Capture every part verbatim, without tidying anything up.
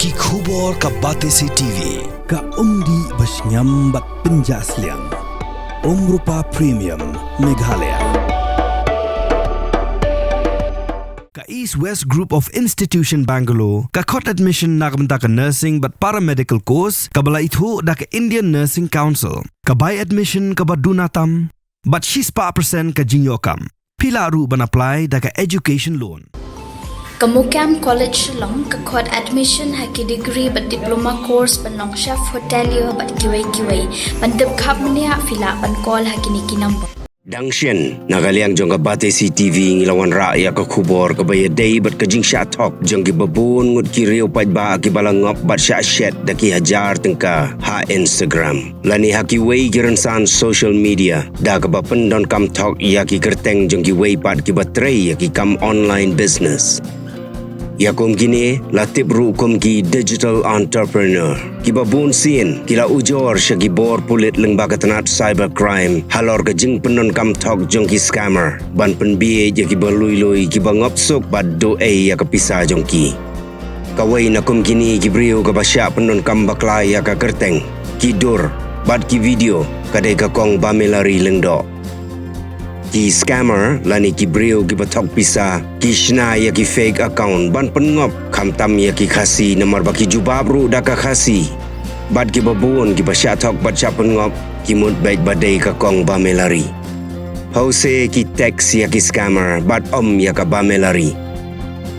Ki khubor ka Batesi T V. Ka umdih ba shngiam bad pynjah sliang. Umrupa Premium, Meghalaya. Ka East West Group of Institution Bangalore, ka khot admission na ka bynta ka nursing bad paramedical course, kaba la ithuh da ka Indian Nursing Council. Ka bai admission kaba duna tam, bad shispah percent ka jingïoh kam. Phi lah ruh ban apply da ka education loan. Ka MOKAM College Shillong ka khot admission ha ki degree bad diploma course ban long chef hotelier bad kiwei kiwei. Ban tip khapmniah phi lah ban call ha kine ki number. Dang shen, na ka liang jong ka Batesi T V ngi la wanrah ïa ka khubor kaba ïadei bad ka jingshah thok jong kiba bun ngut ki riew paidbah kiba la ngop bad shah shet da ki hajar tyngka ha Instagram lane ha kiwei ki rynsan social media, da kaba pyndonkam thok ïa ki kyrteng jong kiwei pat kiba trei ïa ki kam online business. Ïa kum kine la tip ruh kum ki digital entrepreneur, kiba bun sien ki la ujor sha ki bor pulit lyngba ka tnat cybercrime halor ka jingpyndonkam thok jong ki scammer ban pynbieit ïa kiba lui lui, kiba ngop suk bad duh ei ïa ka pisa jong ki. Kawei na kum kine ki briew kaba shah pyndonkam bakla ïa ka kyrteng, ki dur bad ki video ka dei ka Kong Bamelari Lyngdoh. Ki scammer lane ki briew kiba thok pisa ki shna ïa ki fake account ban pynngop, khamtam ïa ki Khasi namar ba ki jubab ruh da ka Khasi. Bad kiba bun kiba shah thok bad shah pynngop ki mut beit ba dei ka Kong Bamelari. Hose ki text ïa ki scammer bad ym ïa ka Bamelari.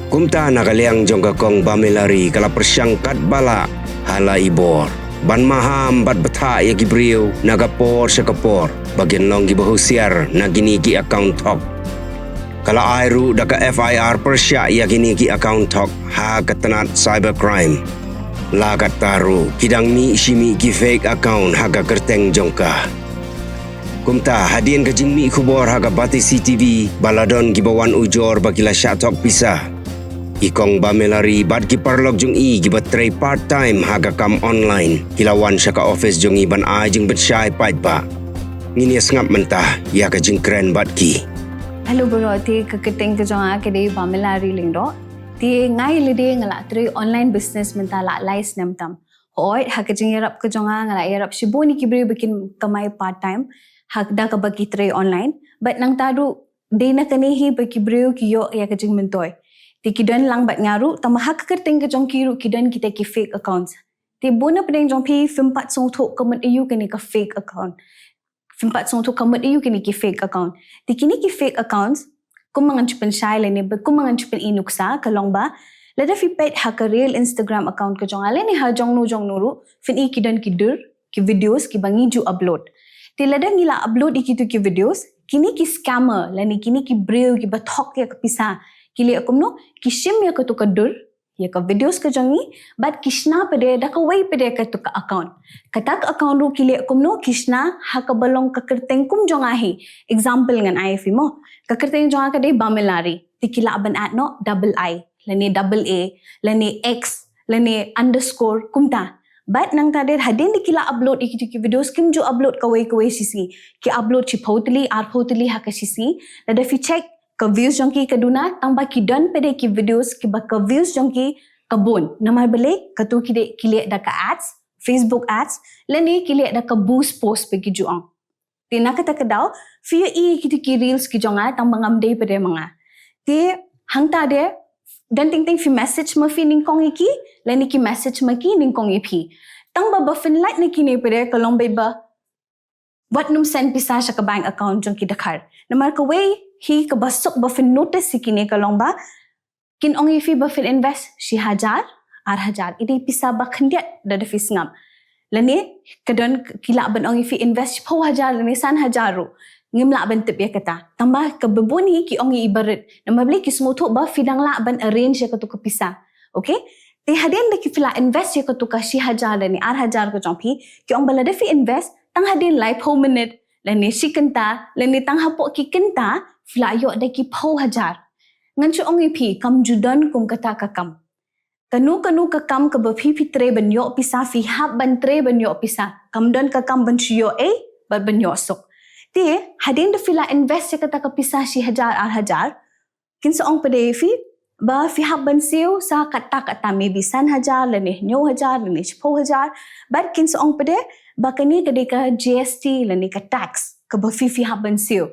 Kumta na ka liang jong ka Kong Bamelari ka la pyrshang katba lah ha la i bor ban maham bad bthah ïa ki briew na ka por sha ka por ba kin long kiba husiar na kine ki account thok. Ka la ai ruh da ka F I R pyrshah ïa kine ki account thok ha ka tnat cybercrime. La katta ruh ki dang mih shi mih ki fake account ha ka kyrteng jong ka. Kumta hadien ka jingmih khubor ha ka Batesi T V ba la don kiba wan ujor ba ki la shah thok pisa, i Kong Bamelari bad ki paralok jong i kiba trei part time ha ka kam online ki la wan sha ka office jong i ban ai jingpynshai paidbah. Ngin ïa sngap mynta ïa ka jingkren bad ki. Hello bro, te ka kyrteng ka jong nga ka dei Bamelari Lyngdoh. Te nga ïa lade nga la trei online business mynta la lai snem tam. Hooid, ha ka jingïarap ka jong nga nga la ïarap shibun ïa ki briew ba kin kamai part time ha da kaba ki trei online. Bad nangta ruh dei na kane hi ba ki briew ki ïoh ïa ka jingmyntoi. Te ki don lang bad nga ruh, tangba ha ka kyrteng ka jong ki ruh ki don kita ki fake accounts. Te bun na pdeng jong phi phim pat sngewthuh ka mut aïu kane ka fake account. Phim pat sngewthuh ka mut aïu kine ki fake account. Te kine ki fake accounts, kumba ngan shu pynshai lane ba kumba ngan shu pyn-i nuksa ka long ba lada phi peit ha ka real Instagram account ka jong nga lane ha jong no jong no ruh, phin i ki don ki dur ki videos kiba ngi ju upload. Te lada ngi la upload ïa kitu ki videos, kine ki scammer lane kine ki briew kiba thok ïa ka pisa, ki leh kumno, ki shim ïa katu ka dur ïa ka videos ka jong ngi bad ki shna pat de da kawei pat de katu ka account. Kata ka account ruh ki leh kumno, ki shna ha kaba long ka kyrteng kum jong nga hi. Example ngan ai phi mo. Ka kyrteng jong nga ka dei Bamelari. Te ki lah ban add noh double I lane double A lane X lane underscore kumta. Bad nangta de hadien de ki la upload ïa kitu ki videos, kim ju upload kawei kawei shi sngi. Ki upload shiphew tylli, arphew tylli ha ka shi sngi. Lada phi check ka views jong ki ka duna, tangba ki don pat de ki videos kiba ka views jong ki ka bun. Namar balei? Katu ki dei ki leh da ka ads, Facebook ads, lane ki leh da ka boost post ba ki ju ong. Te na kata ka daw phi ïohi ïa kitu ki reels ki jong nga, tangba ngam dei pat de ma nga. Te hangta de don teng teng phi message ma phi nyngkong ïa ki lane ki message ma ki nyngkong ïa phi. Tangba ba phin lait na kine pat de ka long beit ba wat nym send pisa sha ka bank account jong ki dkhar. Namar kawei hi kaba suk ba phin notice ïa kine ka long ba kin ong ïa phi ba phin invest shi hajar, ar hajar. I dei pisa ba khyndiat da da phi sngap. Lane ka don ki lah ban ong ïa phi invest shiphew hajar lane san hajar ruh. Ngim lah ban tip ïa kata. Tangba kaba bun hi ki ong ïa i barit. Namar balei? Ki sngewthuh ba phi dang lah ban arrange ïa katu ka pisa. Okay? Te hadien da ki phi la invest ïa katu ka shi hajar lane ar hajar ka jong phi, ki ong ba lada phi invest tang hadien laiphew minit lane shi kynta lane tang hapoh ki kynta phi la ïoh da ki phew hajar. Ngan shu ong ïa phi, kam ju don kum kata ka kam. Kano kano ka kam kaba phi phi trei ban ïoh pisa, phi hap ban trei ban ïoh pisa. Kam don ka kam ban shu ïoh ei bad ban ïoh suk. Te hadien da phi la invest ïa kata ka pisa shi hajar ar hajar, kin sa ong pat de ïa phi, ba phi hap ban siew sa katta katta, maybe san hajar lane hynñiew hajar lane shiphew hajar. Bad kin sa ong pat de ba kane ka dei ka G S T lane ka tax kaba phi phi hap ban siew.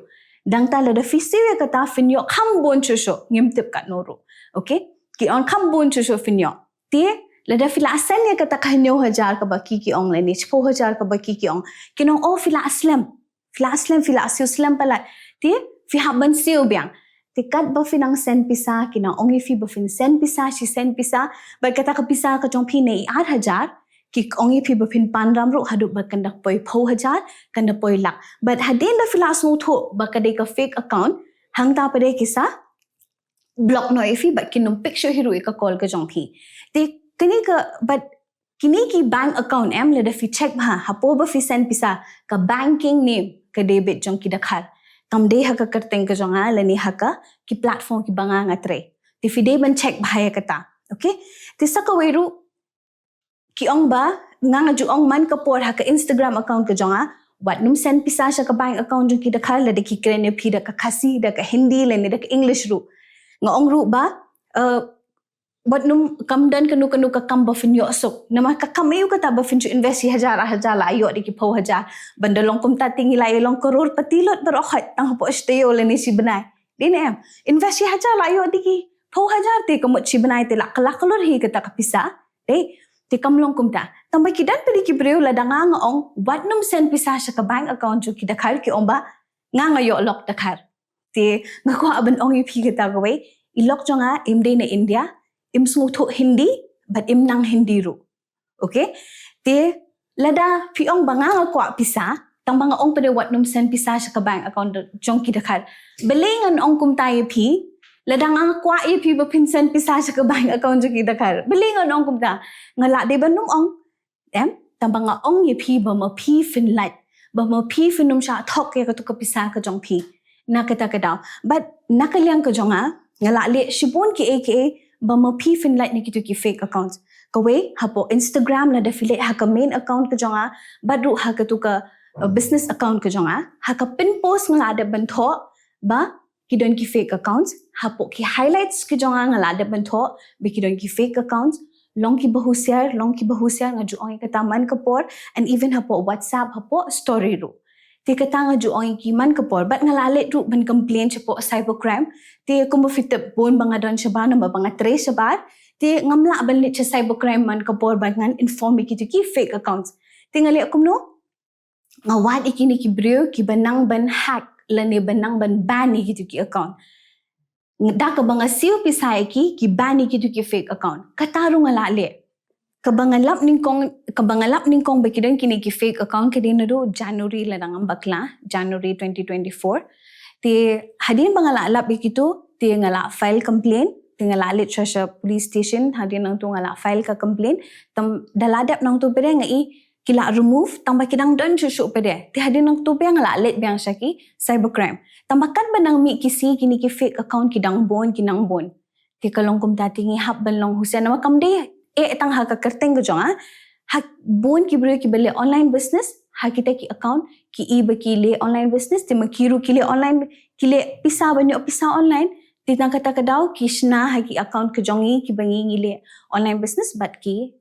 Dang ta lada phi siew ïa kata phin ïoh kham bun shuh shuh, ngim tip katno ruh. Okay? Ki ong kham bun shuh shuh phin ïoh. Te lada phi la send ïa kata ka hynñiew hajar kaba ki ki ong lane shiphew hajar kaba ki ki ong, kin ong, oh, phi la slem. Phi la slem, phi la siew slem palat. Te phi hap ban siew biang. Te katba phi nang send pisa, ki nang ong ïa phi ba phin send pisa, shi send pisa. Bad kata ka pisa ka jong phi ne i ar hajar, ki ong ïa phi ba phin pan ram ruh haduh ba kan da poi phew hajar, kan da poi lak. Bad hadien da phi la sngewthuh ba ka dei ka fake account, hangta pat de ki sa block noh ïa phi bad kin ym pick shuh hi ruh ïa ka call ka jong phi. Te kane ka, bad kine ki bank account em, lada phi check bha, hapoh ba phi send pisa, ka banking name ka dei beit jong ki Dkhar. Kam dei ha ka kyrteng ka jong nga lane ha ka ki platform kiba nga nga trei. Te phi dei ban check bha ïa kata. Okay? Te sa kawei ruh, ki ong ba, nga nga ju ong man ka por ha ka Instagram account ka jong nga, wat nym send pisa sha ka bank account jong ki Dkhar lada ki kren ïa phi da ka Khasi, da ka Hindi lane da ka English ruh. Nga ong ruh ba, eh, wat nym, kam don kano kano ka kam ba phin ïoh suk. Namar ka kam aïu kata ba phin shu invest shi hajar ar hajar la ïoh da ki phew hajar. Ban da long kumta te ngi la ïa long crorepati lut baroh khoit tang hapoh shi taïew lane shi bnai. Dei ne em? Invest shi hajar la ïoh da ki phew hajar, te ka mut shi bnai te la ka la klur hi kata ka pisa. Dei, te kam long kumta. Tang ba ki don pat de ki briew, lada nga nga ong wat nym send pisa sha ka bank account jong ki Dkhar, ki ong ba nga nga ïoh lok Dkhar. Te nga kwah ban ong ïa phi kata kawei, i lok jong nga im dei na India, im sngewthuh Hindi, bad im nang Hindi ruh. Okay? Te lada phi ong ba nga nga kwah pisa, tang ba nga ong pat de wat nym send pisa sha ka bank account jong ki Dkhar. Balei ngan ong kumta ïa phi? Lada nga nga kwah ïa phi ba phin send pisa sha ka bank account jong ki Dkhar, balei ngan ong kumta? Nga lah dei ban nym ong, em? Tang ba nga ong ïa phi ba ma phi phin lait, ba ma phi phin nym shah thok ïa katu ka pisa ka jong phi na kata ka daw. Bad na ka liang ka jong nga, nga lah leh shibun kiei kiei ba ma phi phin lait na kitu ki fake accounts. Kawei, hapoh Instagram, lada phi leh ha ka main account ka jong nga, bad ruh ha katu ka, uh, business account ka jong nga, ha ka pin post nga lah dep ban thoh ba ki don ki fake accounts. Hapoh ki highlights ki jong nga, nga lah dep ban thoh ba ki don ki fake accounts. Long kiba husiar, long kiba husiar, nga ju ong ïa kata man ka por, and even hapoh WhatsApp, hapoh story ruh. Te kata nga ju ong ïa ki man ka por, bad nga lah leit ruh ban complain shapoh cybercrime. Te kumba phi tip, bun ba nga don shabar namar ba nga trei shabar. Te ngam lah ban leit sha cybercrime man ka por ban ngan inform ïa kitu ki fake accounts. Te nga leh kumno? Nga wad ïa kine ki briew kiba nang ban hack lane ba nang ban ban ïa kitu ki account. Da kaba nga siew pisa ïa ki, ki ban ïa kitu ki fake account. Kata ruh nga lah leh. Kaba nga lap nyngkong, kaba nga lap nyngkong ba ki don kine ki fake account ka dei naduh January, lada ngam bakla, January twenty twenty-four. Te hadien ba nga lah lap ïa kitu, te nga lah file complaint, te nga lah leit sha, sha police station, hadien nangtu nga lah file ka complaint. Tang da lah dep nangtu pat de nga i ki lah remove, tang ba ki dang don shuh shuh pat de. Te hadien nangtu pat nga lah leit biang sha ki cybercrime. Tang ba katba nang mih ki sngi kine ki fake account ki dang bun, ki nang bun. Te ka long kumta te ngi hap ban long husiar namar kam dei eh tang ha ka kyrteng ka jong nga. Ha bun ki briew kiba leh online business, ha kita ki account, ki i ba ki leh online business, te ma ki ruh ki leh online, ki leh pisa ban ïoh pisa online. Te na kata ka daw ki shna ha ki account ka jong ngi kiba ngi ngi leh online business bad ki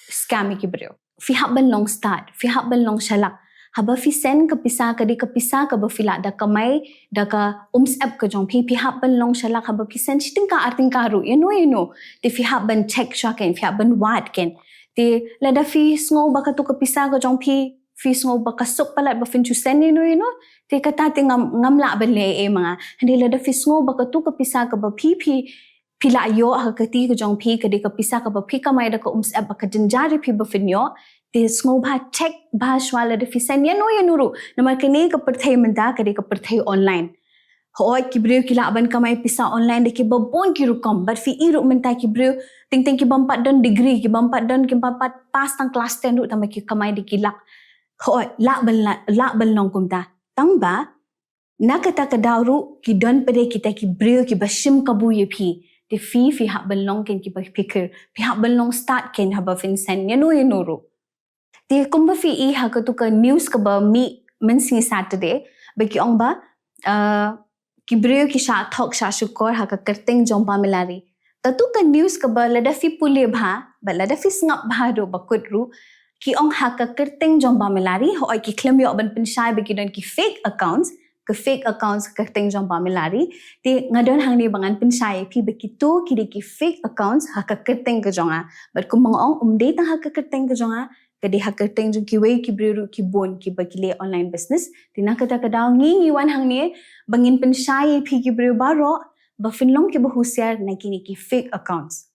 scam ïa ki briew. Phi hap ban long stad, phi hap ban long shalak. Haba phi send ka pisa, ka dei ka pisa kaba phi lah da kamai da ka umsyep ka jong phi, phi hap ban long shalak. Haba phi send shi tyngka ar tyngka ruh, ïano ïano, te phi hap ban check shwa kein, phi hap ban wad kein. Te lada phi sngew ba katu ka pisa ka jong phi, phi sngew ba ka suk palat ba phin shu send ïano ïano, te kata te ngam, ngam lah ban leh ei ei ma nga. Hynrei lada phi sngew ba katu ka pisa kaba phi phi phi lah ïoh ha ka kti ka jong phi, ka dei ka pisa kaba phi kamai da ka umsyep ba ka jynjar ïa phi ba phin ïoh. Te sngew bha, check bha shwa lada phi send ïano ïano ruh. Namar kane ka pyrthei mynta ka dei ka pyrthei online. Hooid, ki briew ki lah ban kamai pisa online da kiba bun ki rukom. Bad phi i ruh mynta ki briew teng teng ki bym pat don degree, ki bym pat don, ki bym pat pass tang class ten ruh tang ba ki kamai da ki lak. Hooid, lah ban la-, lah ban long kumta. Tang ba na kata ka daw ruh ki don pat de kita ki briew kiba shim kabu ïa phi. Te phi, phi hap ban long kein kiba phikir, phi hap ban long stad kein haba phin send ïano ïano ruh. Te kumba phi i ha katu ka news kaba mih mynsngi Saturday, ba ki ong ba, uh, ki briew ki shah thok shah shukor ha ka kyrteng jong Bah Melari. Katu ka news kaba lada phi pule bha, bad lada phi sngap bha ruh ba kut ruh, ki ong ha ka kyrteng jong Bah Melari, hooid ki khlem ïoh ban pynshai ba ki don ki fake accounts, ka fake accounts ha ka kyrteng jong Bah Melari, te nga don hangne ba ngan pynshai ïa phi ba kitu ki dei ki fake accounts ha ka kyrteng ka jong nga. Bad kumba nga ong, ym dei tang ha ka kyrteng ka jong nga, ka dei ha ka kyrteng jong kiwei ki briew ruh ki bun kiba ki leh online business. Te na kata ka daw ngi ngi wan hangne ba ngin pynshai ïa phi ki briew baroh ba phin long kiba husiar na kine ki fake accounts.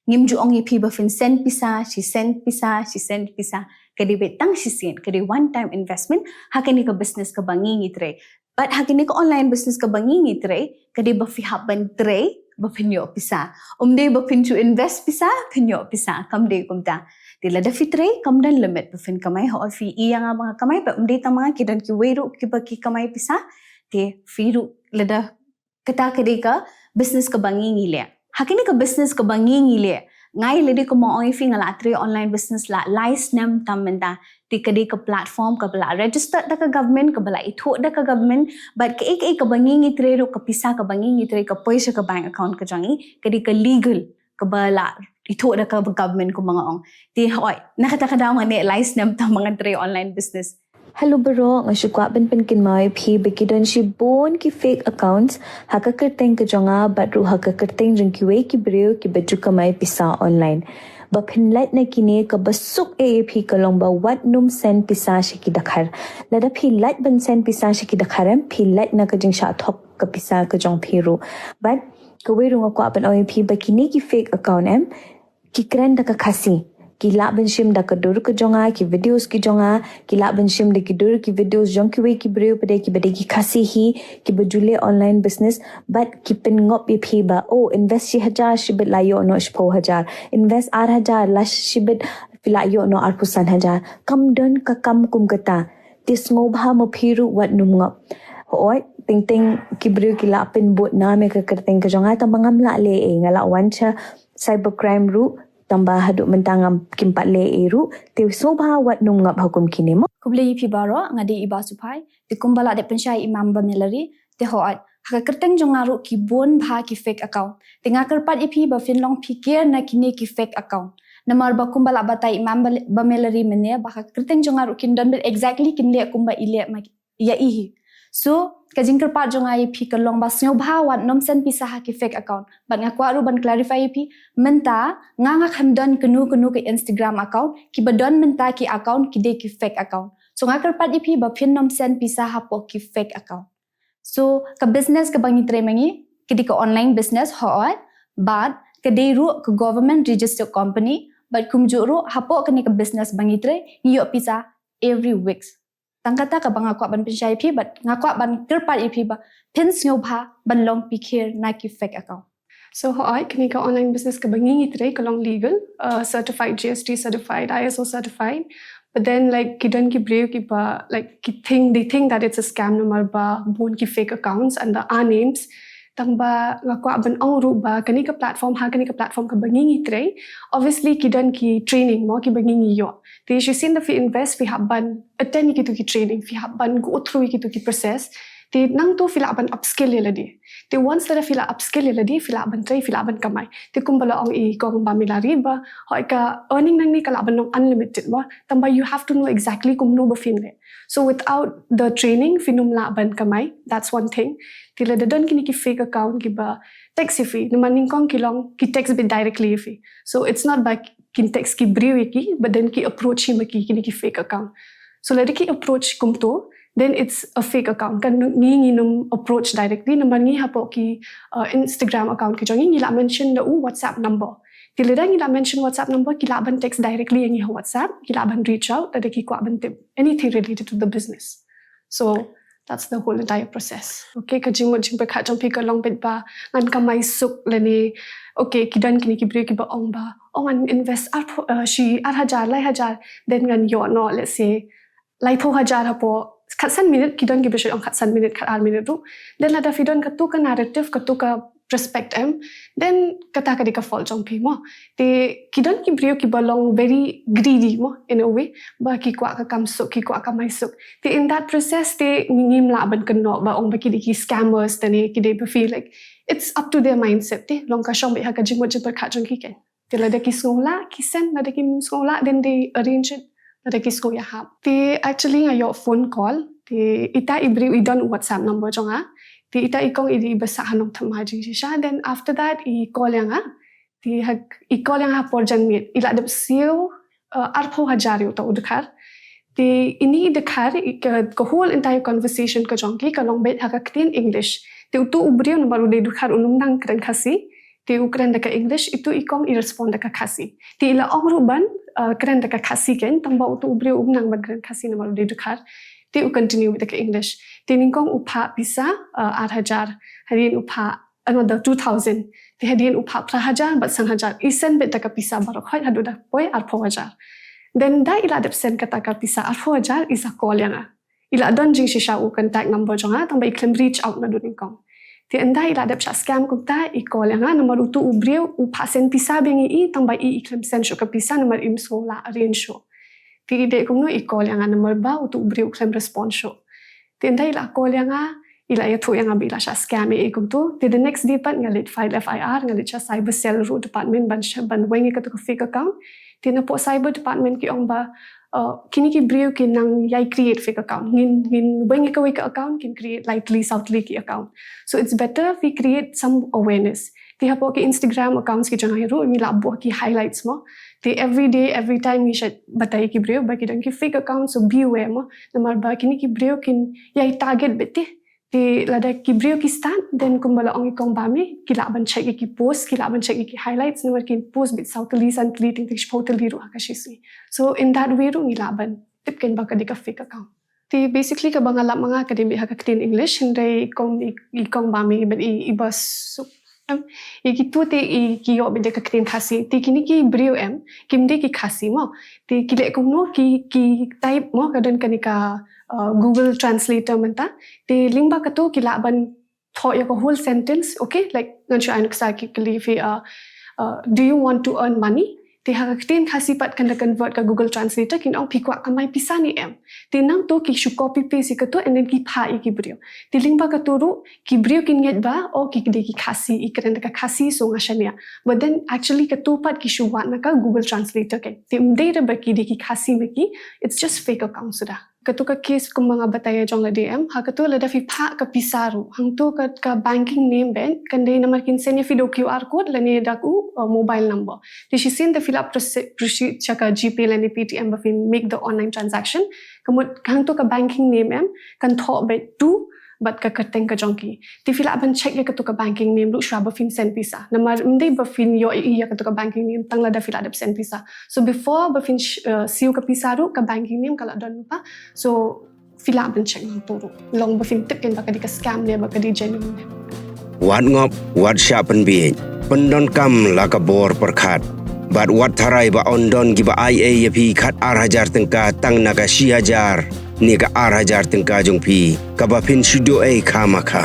Ngim ju ong ïa phi ba phin send pisa, shi send pisa, shi send pisa. Ka dei beit tang shisien, ka dei one time investment ha kane ka business kaba ngi ngi trei. Bad ha kane ka online business kaba ngi ngi trei, ka dei ba phi hap ban trei ba phin ïoh pisa. Ym dei ba phin ju invest pisa phin ïoh pisa, kam dei kumta. Te lada phi trei, kam don limit ba phin kamai. Hooid phi ïa nga ba nga kamai, bad ym dei tang ma nga, ki don kiwei ruh kiba ki kamai pisa. Te phi ruh lada, kata ka dei ka business kaba ngi ngi leh. Ha kane ka business kaba ngi ngi leh, nga ïa lade kumba ong ïa phi, nga la trei online business la lai snem tam mynta. Te ka dei ka platform kaba la registered da ka government, kaba la ithuh da ka government. Bad kaei kaei kaba ngi ngi trei ruh, ka pisa kaba ngi ngi trei ka poi sha ka bank account ka jong ngi, ka dei ka legal kaba la ithuh da ka government kumba nga ong. Te hooid, na kata ka daw nga neh lai snem tam ba nga trei online business. Hello baroh, nga shu kwah ban pynkynmaw ïa phi ba ki don shibun ki fake accounts ha ka kyrteng ka jong nga bad ruh ha ka kyrteng jong kiwei ki briew kiba ju kamai pisa online. Ba phin lait na kine, kaba suk ïa phi ka long ba wat nym send pisa sha ki dkhar. Lada phi lait ban send pisa sha ki dkhar em, phi lait na ka jingshah thok ka pisa ka jong phi ruh. Bad kawei ruh nga kwah ban ong ïa phi ba kine ki fake account em, ki kren da ka Khasi. Ki lah ban shim da ka dur ka jong nga, ki videos ki jong nga, ki lah ban shim da ki dur ki videos jong kiwei ki briew pat de kiba dei ki Khasi hi, kiba ju leh online business, bad ki pynngop ïa phi ba, oh, invest shi hajar shibit la ïoh noh shiphew hajar, invest ar hajar la shibit phi la ïoh noh arphew san hajar. Kam don ka kam kum kata. Te sngewbha ma phi ruh wat nym ngop. Hooid, teng teng ki briew ki lah pynbud nam ïa ka kyrteng ka jong nga, tang ba ngam lah leh ei, nga lah wan sha cybercrime ruh, tang ba haduh mynta ngam, kim pat leh ei ruh. Te sngewbha wat nym ngop ha kum kine mo. Khublei ïa phi baroh, nga dei i Bah Suphai. Te kumba la dep pynshai i Ma'am Bah Melari, te hooid, ha ka kyrteng jong nga ruh ki bun bha ki fake account. Te nga kyrpad ïa phi ba phin long phikir na kine ki fake account. Namar ba kumba la batai i Ma'am Bah, Bah Melari mynne, ba ha ka kyrteng jong nga ruh kin don beit exactly, kin leh kumba i leh ma ïa i hi. So ka jingkyrpad jong nga ïa phi ka long ba sngewbha wat nym send pisa ha ki fake account. Bad nga kwah ruh ban clarify ïa phi, mynta nga, nga khlem don kano kano ka Instagram account, kiba don mynta ki account ki dei ki fake account. So nga kyrpad ïa phi ba phin nym send pisa hapoh ki fake account. So ka business kaba ngi trei ma ngi, ka dei ka online business, hooid, bad ka dei ruh ka government registered company, bad kumjuh ruh hapoh kane ka business ba ngi trei, ngi ïoh pisa every week. Tang kata kaba nga kwah ban pynshai ïa phi, bad nga kwah ban kyrpad ïa phi ba phin sngewbha ban long phikir na ki fake account. So hooid, kane ka online business kaba ngi ngi trei ka long legal, uh, certified, G S T certified, I S O certified. But then, like, ki don ki briew kiba, like, ki think, they think that it's a scam namar ba bun ki fake accounts and the are names. Tang ba nga kwah ban ong ruh ba kane ka platform, ha kane ka platform kaba ngi ngi trei, obviously ki don ki training mo kiba ngi ngi ïoh. Te shisien da phi invest, phi hap ban attend ïa kitu ki training, phi hap ban go through ïa kitu ki process. Te nangtu phi lah ban upskill ïa lade. Te once lada phi lah upskill ïa lade, phi lah ban trei, phi lah ban kamai. Te kumba la ong i kong Bah Melari ba, hooid, ka earning nangne ka lah ban long unlimited mo, tang ba you have to know exactly kumno ba phin leh. So without the training phin ym lah ban kamai. That's one thing. Te lada don kine ki fake account kiba text ïa phi, namar nyngkong ki long ki text beit directly ïa phi. So it's not ba kin text ki briew ïa ki, but then ki approach hi ma ki, kine ki fake account. So lada ki approach kumtu, then it's a fake account. Kan ngi, ngin ym approach directly, namar ngi hapoh ki, uh, Instagram account ki jong ngi, ngi lah mention da u WhatsApp number. Te lada ngi lah mention WhatsApp number, ki lah ban text directly ïa ngi ha WhatsApp, ki lah ban reach out lada ki kwah ban tip anything related to the business. So that's the whole entire process. Okay, ka jingmut jingpyrkhat jong phi ka long beit ba ngan kamai suk lane, okay, ki don kine ki briew kiba ong ba, oh, ngan invest ar, uh, shi ar hajar, lai hajar, then ngan ïoh noh, let's say, laiphew hajar hapoh khatsan minit, ki don kiba shu ong khatsan minit, khat ar minit ruh. Then lada phi don katu ka narrative, katu ka respect em, then kata ka dei ka fault jong phi mo. Te ki don ki briew kiba long very greedy mo, in a way, ba ki kwah ka kam suk, ki kwah ka mai suk. Te in that process te ngim lah ban kynnoh ba ong ba ki dei ki scammers te ne ki dei ba phi, like, it's up to their mindset te, long ka shong beit ha ka jingmut jingpyrkhat jong ki kein. Te lada ki sngew lah ki send, lada kim sngew lah then they arrange it, lada ki sngew ïahap. Te actually nga ïoh phone call, te ita i briew i don WhatsApp number jong nga. Te ita i kong i dei i ba sah ha Nongthymmai jingshisha, then after that i call ïa nga. Te ha, i call ïa nga ha por janmiet, i la dep siew uh, arphew hajar ïa uta u dkhar. Te ini i dkhar, i ka, ka whole entire conversation ka jong ki ka long beit ha ka ktien English. Te utu u briew namar u dei dkhar um nang kren Khasi, te u kren da ka English, itu i kong i respond da ka Khasi. Te i la ong ruh ban uh, kren da ka Khasi kein, tangba utu u briew um nang ban kren Khasi namar u dei dkhar. Te u continue da ka English. Te nyngkong u phah pisa uh, ar hajar, hadien u phah another two thousand. Te hadien u phah phra hajar bad san hajar. I send beit da ka pisa baroh khoit haduh da poi arphew hajar. Then da i la dep send kata ka pisa arphew hajar, i sa call ïa nga. I la don jingshisha u contact number jong nga, tangba i khlem reach out naduh nyngkong. Te ynda i la dep shah scam kumta, i call ïa nga, namar utu u briew u phah send pisa biang ïa i, tangba i i khlem send shuh ka pisa namar im sngew lah arrange shuh. Te i dei kumno, i call ïa nga namar ba utu u briew u khlem respond shuh. Te ynda i la call ïa nga, i la ïathuh ïa nga ba i la shah scam ïa i kumtu. Te the next day pat nga leit file F I R, nga leit sha cyber cell ruh department ban sh-, ban weng ïa katu ka fake account. Te napoh cyber department ki ong ba uh, kine ki briew ki nang ïai create fake account. Ngin, ngin weng ïa kawei ka account, kin create lightly, southly ki account. So it's better we create some awareness. Te hapoh ki Instagram accounts ki jong ngi ruh, ngi la buh ki highlights mo. Te every day, every time ngi shait batai ki briew ba ki don ki fake account, so beware mo. Namar ba kine ki briew kin ïai target beit te. Te lada ki briew ki start, then kumba la ong i kong ba me, ki lah ban check ïa ki post, ki lah ban check ïa ki highlights, namar kin post beit saw tylli, san tylli, teng teng shiphew tylli ruh ha ka shisngi. So in that way ruh ngi lah ban tip kein ba ka dei ka fake account. Te basically kaba nga lap ma nga ka dei beit ha ka ktien English, hynrei i kong, i, i kong ba me bad i, i ba suk, em, ïa kitu te i, ki ïoh beit da ka ktien Khasi. Te kine ki briew em, kim dei ki Khasi mo. Te ki leh kumno, ki, ki type mo, ka don kane ka uh, Google Translator mynta. Te lyngba katu ki lah ban thoh ïa ka whole sentence, okay? Like, ngan shu ai nuksa ki kylli phi, uh, uh, do you want to earn money? Te ha ka ktien Khasi pat kan da convert ka Google Translator, kin ong phi kwah kamai pisa ne em. Te nangtu ki shu copy paste ïa katu and then ki phah ïa ki briew. Te lyngba katu ruh, ki briew kin ngeit ba, oh ki dei ki Khasi, i kren da ka Khasi, so nga shaniah. But then actually katu pat ki shu wad na ka Google Translator kein. Te ym dei re ba ki dei ki Khasi ma ki, it's just fake account suda. Katu ka case kumba nga batai ïa jong lade em, ha katu lada phi phah ka pisa ruh, hangtu ka, ka banking name beit, kan dei namar kin send ïa phi da u Q R code lane da u, uh, mobile number. Te shisien te phi lah proce-, proceed sha ka GPay lane Paytm ba phin make the online transaction. Ka mut hangtu ka banking name em, kan thoh beit tu bad ka kyrteng ka jong ki. Te phi lah ban check ïa katu ka banking name ruh shuwa ba phin send pisa. Namar ym dei ba phin ïoh ïa katu ka banking name tang lada phi lah dep send pisa. So before ba phin sh-, uh, siew ka pisa ruh ka banking name ka lah don lypa. So phi lah ban check nangtu ruh. Long ba phin tip kein ba ka dei ka scam ne ba ka dei genuine ne. Wat ngop, wat shah pynbiej. Pyndonkam la ka bor pyrkhat. Bad wat tharai ba yn don kiba ai ei ïa phi khat ar hajar tyngka tang na ka shi hajar ne ka ar hajar tyngka jong phi, kaba phin shu duh ei kha ma kha.